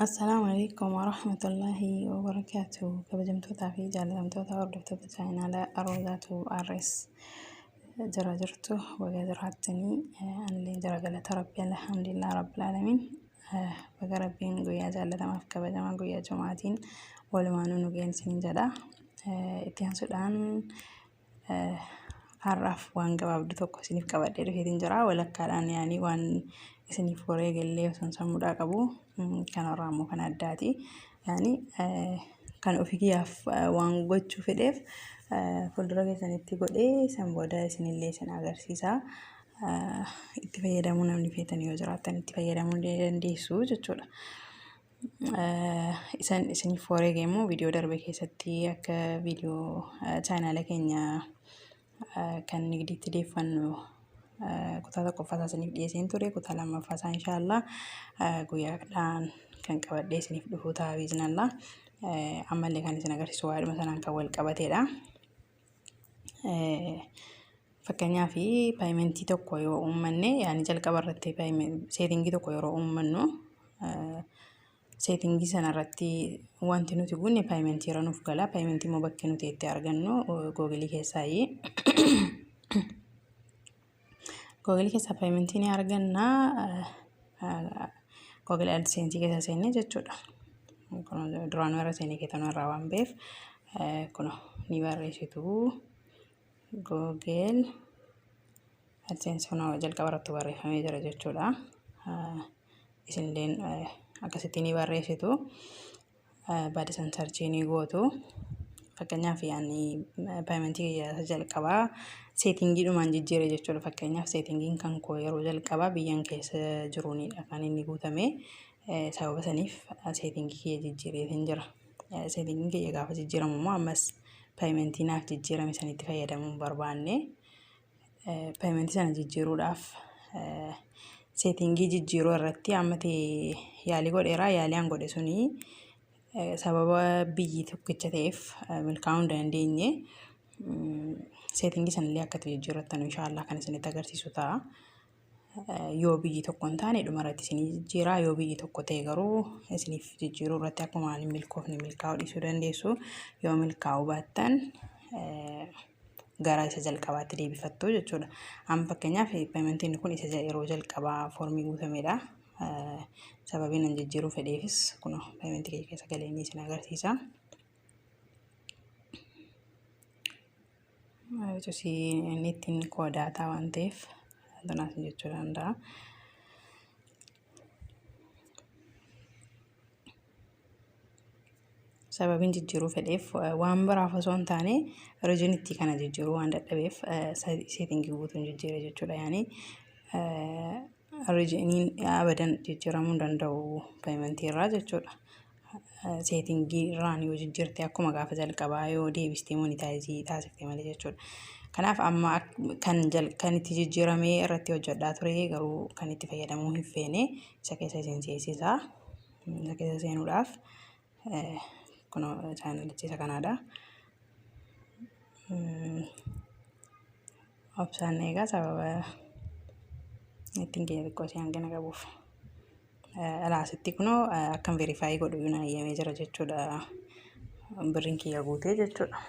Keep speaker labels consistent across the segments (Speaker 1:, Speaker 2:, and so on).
Speaker 1: Assalaamu alaikum warahmatullaahi wabarakaatuh. Kabajamtootaa fi jaalatamtoota hordoftoota chaayinaala Aroozaatu RS jira jirtu, baga jiraattanii. Anillee jira, galata Rabbi, alhamdulillah rabbil aalamiin. Baga Rabbiin guyyaa jaalatamaaf kabajamaa guyyaa jumaatiin walumaanuu nu geessiniin jedha. Itti aansuudhaan har'aaf waan gabaabduu tokko isiniif qabadhee dhufeetiin jira. Walakkaadhaan yaanii waan isiniif wareegallee osoo sammuudhaa qabu, kanarraa immoo kan addaati. Yaani kan ofii kiyyaaf waan gochuu fedheef fuuldura keessanitti godhee san booda isinillee isin agarsiisa. Itti fayyadamuu namni feetan yoo jiraattan itti fayyadamuu ni dandeessu jechuudha. Isan isiniif wareege immoo viidiyoo darbe keessatti akka viidiyoo chaanaala keenya kan nigdiitti deeffannu kutaa tokkoffaa isaa isiniif dhiyeesseen ture. Kutaa lammaffaa isaa inshaallah guyyaadhaan kan qabadhee isiniif dhufu ta'a biiznallah. Ammallee kan isin agarsiisu waa'eedhuma sanaan kan wal qabateedha. Fakkeenyaaf, paymentii tokko yoo uummanne, yaani jalqaba irratti settingii tokko yeroo uummannu, settingii sana irratti wanti nuti guunne paymentii irra nuuf gala. Paymentii immoo bakki nuti itti argannu Googleii keessaayi. Googleii keessaa paymentii ni arganna. Google AdSense keessa seennee jechuudha. Duraanuu irra seenee keetanuu irraa waan ba'eef kun ni barreessitu. Google AdSense kun jalqaba irratti barreeffamee jira jechuudha. Isinilleen akkasitti ni barreessitu. Baadisan searchii ni gootu. Fakkeenyaaf, yaani paymentii kiyya jalqabaa settingiidhumaan jijjiire jechuudha. Fakkeenyaaf, settingiin kan koo yeroo jalqabaa biyyan keessa jiruunidha kan inni guutame. Sababa saniif settingii kiyya jijjiireetiin jira. Settingiin kiyya gaafa jijjiiramu immoo ammas paymentii naaf jijjiirame sanitti fayyadamuu hin barbaanne. Paymentii sana jijjiiruudhaaf settingii jijjiiruu irratti amma ta'e yaalii godheera. Yaalii an godhe suni sababa biyyi tokkicha ta'eef milkaa'uu hin dandeenye. Settingii sanallee akkatti jijjiirrattan inshaallah kan isinitti agarsiisu ta'a. Yoo biyyi tokko hin taane dhuma irratti isinii jijjiira. Yoo biyyi tokko ta'e garuu isiniif jijjiiruu irratti akkuma hin milkoofne milkaa'uu dhiisuu dandeessu. Yoo milkaa'uu baattan gara isa jalqabaatti deebifattu jechuudha. Amma fakkeenyaaf, paymentiin kun isa yeroo jalqabaa foormii guutamedha. Sababiin an jijjiiruu fedheefis kun paymentii kiyya keessa galee inni isin agarsiisa. Inni ittiin koodaataa waan ta'eef kanaas jechuu danda'a. Sababiin jijjiiruu fedheef waan biraaf osoo hin taane, regionitti kana jijjiiruu waan dadhabeef settingii guutuun jijjiire jechuudha. Yaani regioniin abadan jijjiiramuu hin danda'u paymentii irraa jechuudha. Settingii irraan yoo jijjiirte, akkuma gaafa jalqabaa yoo deebistee monetize taasifte malee jechuudha. Kanaaf amma kan itti jijjiiramee irratti hojjedhaa ture garuu kan itti fayyadamuu hin feene isa keessa isin seensisa. Isa keessa seenuudhaaf kun chaanalichi isa kanaadha. Obsaan eegaa, sababa ittiin keenya xiqqoo si hanqina qabuuf. Alaasitti kunoo akkam verify godhu na eeyyamee jira jechuudha. Birriin kiyya guutee jechuudha.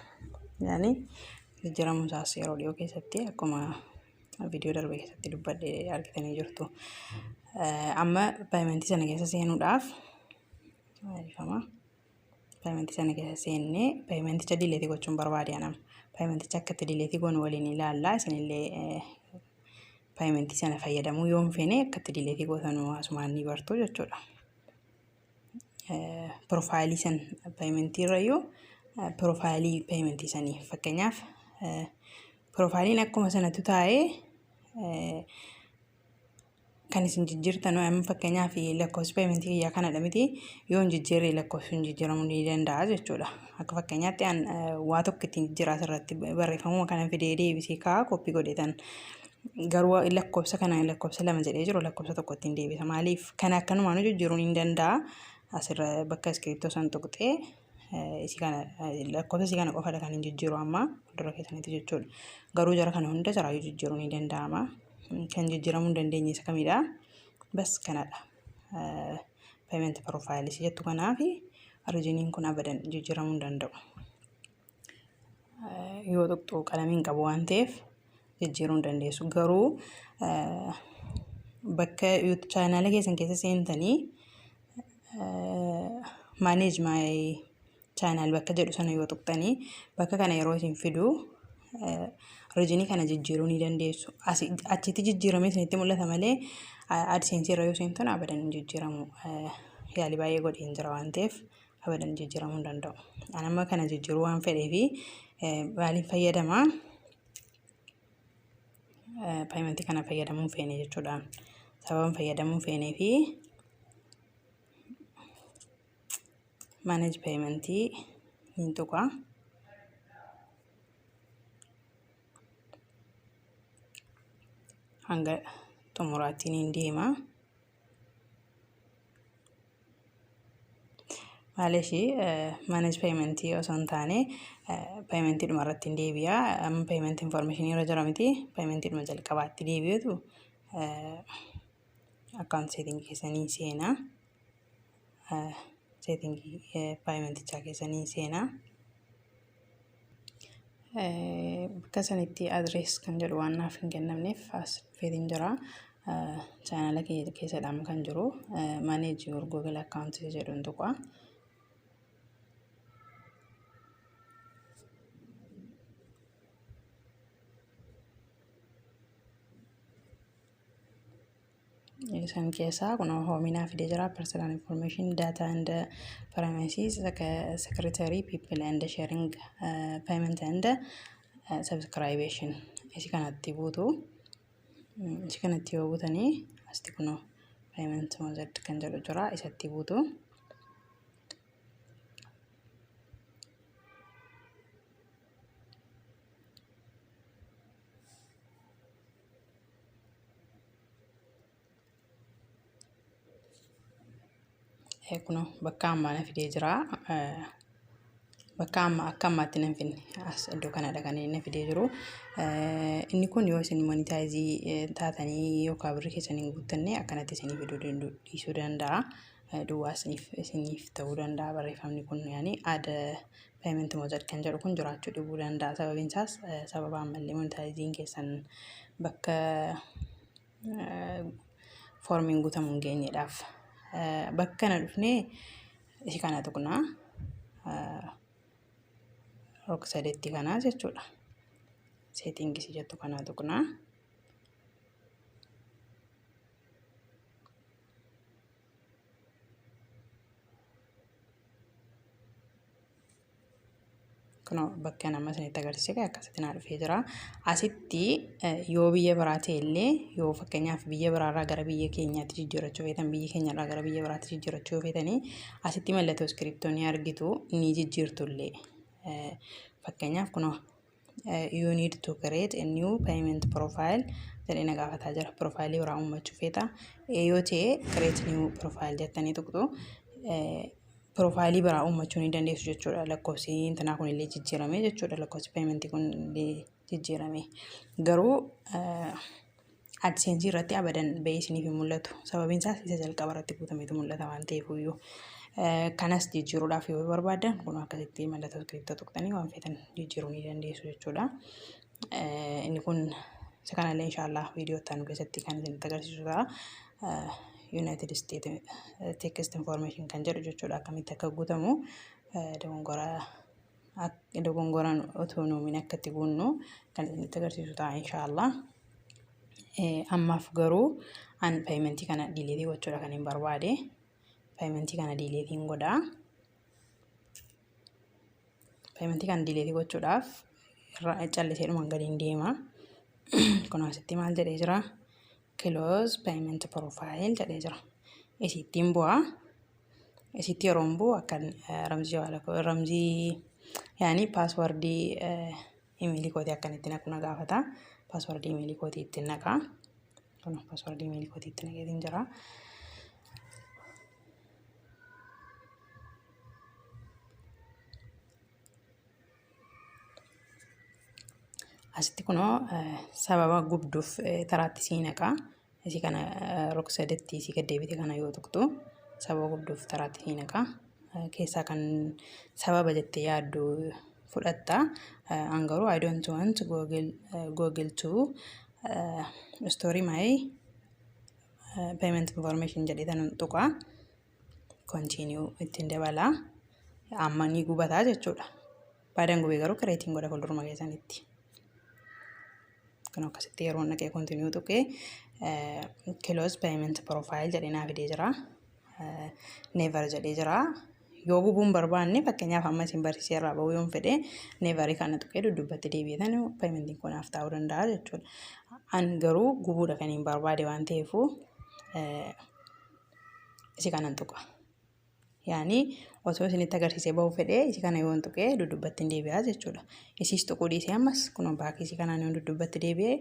Speaker 1: Yaani jijjiiramuun isaas yeroo dhiyoo keessatti akkuma viidiyoo darbe keessatti dubbadhe argitanii jirtu. Amma paymentii sana keessa seenuudhaaf ifama. Paymentii sana keessa seennee paymenticha delete gochuun barbaade anam. Paymenticha akka itti delete goonu waliin ilaallaa. Isinillee paymentii sana fayyadamuu yoo hin feene akka itti delete gootanu asumaan ni bartu jechuudha. Profileii san paymentii irrayyuu profileii paymentii sanii, fakkeenyaaf, profileiin akkuma sanatti taa'ee kan isin jijjiirtan. Amma fakkeenyaaf, lakkoofsi paymentii kiyyaa kanadha miti? Yoo hin jijjiirre lakkoofsi sun jijjiiramuu ni danda'a jechuudha. Akka fakkeenyaatti, an waa tokko ittiin jijjiiraa asirratti barreeffamuma kana fidee deebisee kaa'aa copy godhetan, garuu lakkoofsa kana lakkoofsa 2 jedhee jiru lakkoofsa 1 ittiin deebisa. Maaliif kana akkanumaan jijjiiruun hin danda'a. Asirra bakka iskiriptoo san tuqxee isii kana, lakkoofsa isii kana qofadha kan hin jijjiiru amma fuuldura keessanitti jechuudha. Garuu jara kana hunda jaraayyuu jijjiiruun ni danda'ama. Kan jijjiiramuu hin dandeenye isa kamidha? Bas kanadha. Payment profile ishee jettu kanaa fi regioniin kun abadan jijjiiramuu hin danda'u. Yoo tuqxu qalamiin qabu waan ta'eef jijjiiruu hin dandeessu. Garuu bakka chaanaala keessan keessa seentanii "Manage my channel" bakka jedhu sana yoo tuqxanii, bakka kana yeroo isin fidu regionii kana jijjiiruu ni dandeessu. Achitti jijjiiramee isinitti mul'ata malee AdSense irra yoo seentan abadan hin jijjiiramu. Yaalii baay'ee godheen jira waan ta'eef abadan jijjiiramuu hin danda'u. Ani amma kana jijjiiruu waan fedhee fi maaliin fayyadamaa? Paymentii kana fayyadamuu feene jechuudha. Sababa fayyadamuu feenee fi manage paymentii ni tuqa. Hanga xumuraatti ni deema. Maaliif manage paymentii osoo hin taane paymentii dhuma irratti hin deebi'a. Amma payment information irra jira miti, paymentii dhuma jalqabaatti deebi'utu account setting keessanii seenaa. Settingii paymentichaa keessanii seenaa. Bakka sanitti address kan jedhu waan naaf hin kennamneef as dhufeetiin jira. Chaanala keessadhaan kan jiru "Manage your Google account" jedhuun tuqa. Isaan keessaa kun hoominaa fidee jira. Personal information, data and privacy, security, people and sharing, payment and subscription. Isi kanatti buutu. Isi kanatti yoo buutanii, asti kunoo payment method kan jedhu jira, isatti buutu. Kunoo bakka ammaa na fidee jira. Bakka amma akka ammaatti na hin finne, as iddoo kanadha kan inni na fidee jiru. Inni kun yoo isin monetize taatanii yookaan birrii keessan hin guuttanne akkanatti isinii fiduu dhiisuu danda'a. Duwwaa isiniif ta'uu danda'a barreeffamni kun, yaani "Add payment method" kan jedhu kun jiraachuu dhibuu danda'a. Sababiin isaas sababa ammallee monetizeiin keessan bakka foormiin guutamu hin geenyedhaaf. Bakka kana dhufnee ishii kana tuqnaa. Roga sadeetti kanaa jechuudha. Settingii jettu kana tuqnaa. Kunoo bakka nama isinitti agarsiise akkasitti naa dhufee jira. Asitti yoo biyya biraa ta'e illee, yoo fakkeenyaaf biyya biraarraa gara biyya keenyaatti jijjiirrachuu feetan, biyya keenyarraa gara biyya biraatti jijjiirrachuu feetanii, asitti mallattoo iskiriptoo ni argitu, ni jijjiirtu illee. Fakkeenyaaf kunoo "You need to create a new payment profile" jedhee na gaafataa jira. Profaayilii biraa uummachuu feeta. Yoo ta'e "Create new profile" jettanii tuqxu. Profaayilii biraa uummachuu ni dandeessu jechuudha. Lakkoofsi intinaa kun illee jijjiirame jechuudha. Lakkoofsi paymentii kun illee jijjiirame. Garuu AdSense irratti abadan bahee isiniif hin mul'atu. Sababiin isaas isa jalqaba irratti guutametu mul'ata waan ta'eef iyyuu. Kanas jijjiiruudhaaf yoo barbaaddan, kun akkasitti mallattoo iskiriptoo tuqxanii waan feetan jijjiiruu ni dandeessu jechuudha. Inni kun isa kanallee inshaallah viidiyoo itti aanu keessatti kan isinitti agarsiisu ta'a. United States text information kan jedhu jechuudha, akkamitti akka guutamu, dogongoraan otoo nuumin akka itti guunnu kan isinitti agarsiisu ta'a inshaallah. Ammaaf garuu an paymentii kana delete gochuudha kan hin barbaade. Paymentii kana deleteiin godhaa. Paymentii kana delete gochuudhaaf callisee dhumaan gadiin deema. Kun asitti maal jedhee jira? "Close payment profile" jedhee jira. Isittiin bu'aa. Isitti yeroo bu'u akkan ramzii ramzii yaani passwordii imeelii kootii akkan itti naqu na gaafata. Passwordii imeelii kootii ittiin naqa. Kun passwordii imeelii kootii itti naqeetiin jira. Asitti kunoo sababa gubduuf taraatti sii naqa. Isii kana rog sadetti isii gad deebite kana yoo tuqxu Sababa gubduuf taraatti ni naqa. Keessaa kan sababa jettee yaaddu fudhatta. An garuu "I don't want Google to store my payment information" jedhee tan tuqa. Continue ittiin dabala. Amma ni gubataa jechuudha. Baadaan gubee garuu createiin godha fuulduruma keessanitti. Kun akkasitti yeroo naqee continue tuqee, "close payment profile" jedhee naa fidee jira. "Never" jedhee jira. Yoo gubuun barbaanne, fakkeenyaaf amma isin barsiisee irraa bahuu yoon fedhe, neverii kana tuqee duddubbatti deebi'atan paymentiin kun naaf ta'uu danda'a jechuudha. An garuu gubuudha kan hin barbaade waan ta'eefu isi kanan tuqa. Yaani osoo isinitti agarsiisee bahuu fedhee, isi kana yoon tuqee duddubbatti hin deebi'aa jechuudha. Isiis tuquu dhiisee, ammas kun baakii isii kanaan yoon duddubbatti deebi'ee,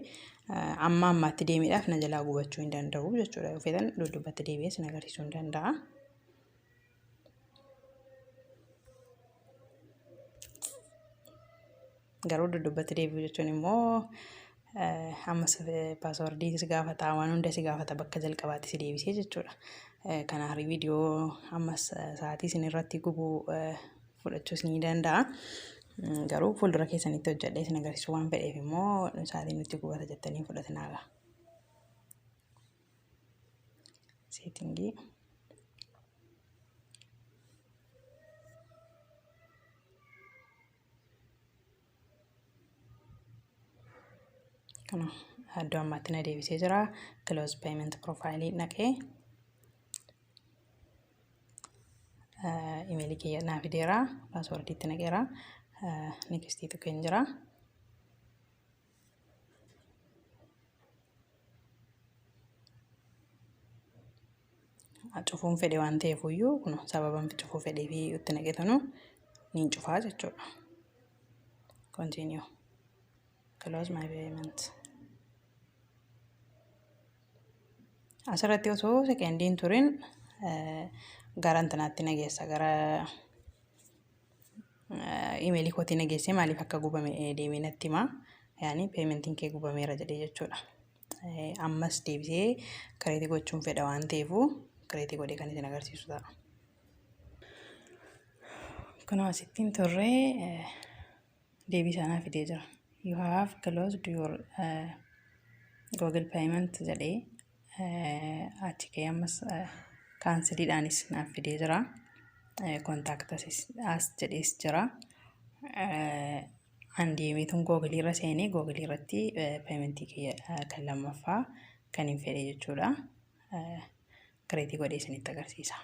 Speaker 1: amma ammaatti deemeedhaaf na jalaa gubachuu hin danda'u jechuudha. Yoo feetan duddubbatti deebi'ee isin agarsiisuu hin danda'a. Garuu duddubbatti deebi'u jechuun immoo ammas passwordii si gaafata, waan hunda si gaafata, bakka jalqabaatti si deebisee jechuudha. Kanaaf viidiyoo ammas sa'aatii isin irratti gubuu fudhachuus ni danda'a. Garuu fuuldura keessanitti hojjedhee isin agarsiisuu waan fedheef immoo sa'aatiin nutti gubata jettanii fudhatinaagaa. Settingii. Kana iddoo ammaatti na deebisee jira. Close payment profile naqee emailii kiyya naa fideera. Passwordiitti naqeera. Nextii tuqeen jira. Cufuun fedhe waan ta'eef iyyuu, kun sababan cufuu fedhee fi itti naqetanu niin cufaa jechuudha. Continue. Close my payment. Asirratti osoo sekendiin turin gara intanaatti nageessa, gara emailii kootii nageessee, maaliif akka gubame deemee natti hima. Yaani paymentiin kee gubameera jedhee jechuudha. Ammas deebisee createii gochuun fedha waan ta'eefu, createii godhee kan isin agarsiisu ta'a. Kunoo asittiin turree deebii isaanaa fidee jira. "You have closed your Google payment" jedhee achi ka'ee ammas canceliidhaanis naaf fidee jira. "Contact us" jedhees jira. An deemeetuun Googleii irra seenee, Googleii irratti paymentii kiyya kan lammaffaa kan hin fedhe jechuudha. Createii godhee isinitti agarsiisa.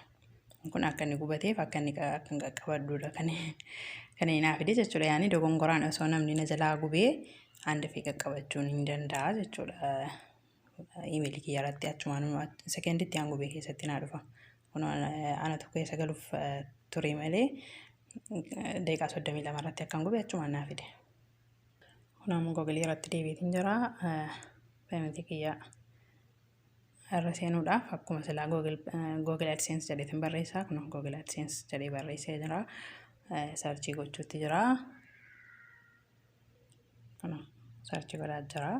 Speaker 1: Kun akka inni gubateef akka inni akka hin qaqqabadhuudha kan inni naa fide jechuudha. Yaani dogongoraan osoo namni na jalaa gubee, aan dafee qaqqabachuun hin danda'a jechuudha. Emailii kiyya irratti achumaan sekenditti aan gubee keessatti naa dhufa. Kun anatu keessa galuuf ture malee, daqiiqaa 32 irratti akkan gube achumaan naa fide. Kun ammoo Googleii irratti deebiitiin jira. Paymentii kiyya irra seenuudhaaf akkuma silaa Google AdSense jedheetiin barreessaa. Kun Google AdSense jedhee barreessee jira. Searchii gochuutti jira. Kun searchii godhaa jira.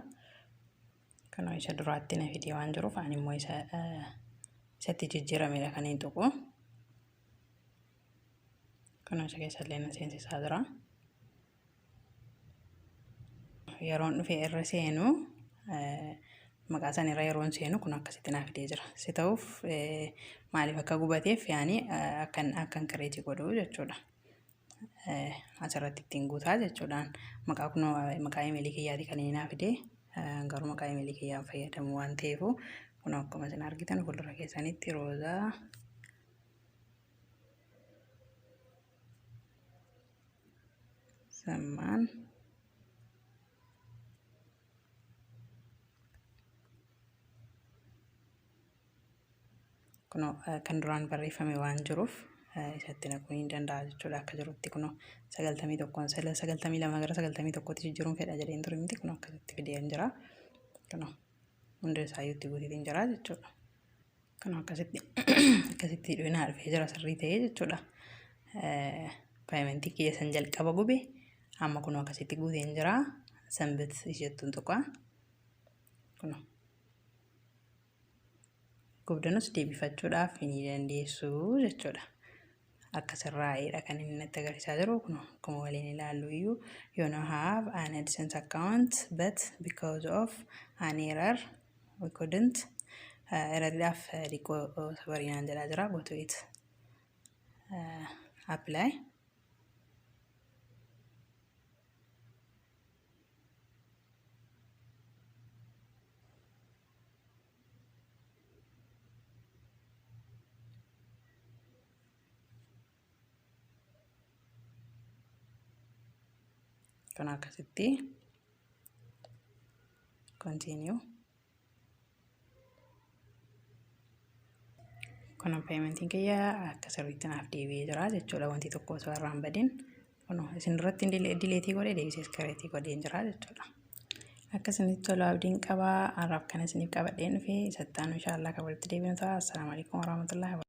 Speaker 1: Kun isa duraatti na fidee waan jiruuf, ani immoo isa isatti jijjiiramedha kan hin tuqu. Kun isa keessa illee na seensisaa jira. Yeroon dhufe irra seenu, maqaa san irra yeroon seenu, kun akkasitti naa fidee jira. Si ta'uuf maaliif akka gubateef, yaani akkan createii godhu jechuudha. Asirratti ittiin guutaa jechuudhaan maqaa, kunoo maqaa emailii kiyyaati kan inni naa fide, garuu maqaa emailii kiyyaan fayyadamu waan ta'eef, kun akkuma isin argitan fuuldura keessanitti Roozaa Sammaan kunoo kan duraan barreeffame waan jiruuf isatti naquu ni danda'a jechuudha. Akka jirutti kunoo 91n 92 gara 91tti jijjiiruun fedha jedheen ture miti, kunoo akkasitti fideen jira. Kunoo hunda isaayyuu itti guuteetiin jira jechuudha. Kunoo akkasitti dhufee dhufee jira, sirrii ta'ee jechuudha. Paymentii kiyya san jalqaba gube amma kunoo akkasitti guuteen jira. Submit isheettuun tuqa. Kunoo. Gubdanus deebifachuudhaaf ni dandeessu jechuudha. Akka sirraa'eedha kan inni natti agarsiisaa jiru. Kun akkuma waliin ilaallu iyyuu, "You now have an AdSense account, but because of an error we couldn't", erroriidhaaf xiqqoo sabarinaan jedhaa jira. Go to it, apply. Kun akkasitti continue. Kun paymentiin kiyya akka sirriitti naaf deebi'ee jira jechuudha. Wanti tokko osoo irraa hin badin kun isin duratti delete godhee deebisee create godhee jira jechuudha. Akka isinitti tolu abdiin qabaa. Har'aaf kan isiniif qabadheen dhufe isatti aanu inshaallah kan walitti deebinu ta'a. Assalaamu alaikum warahmatullahi.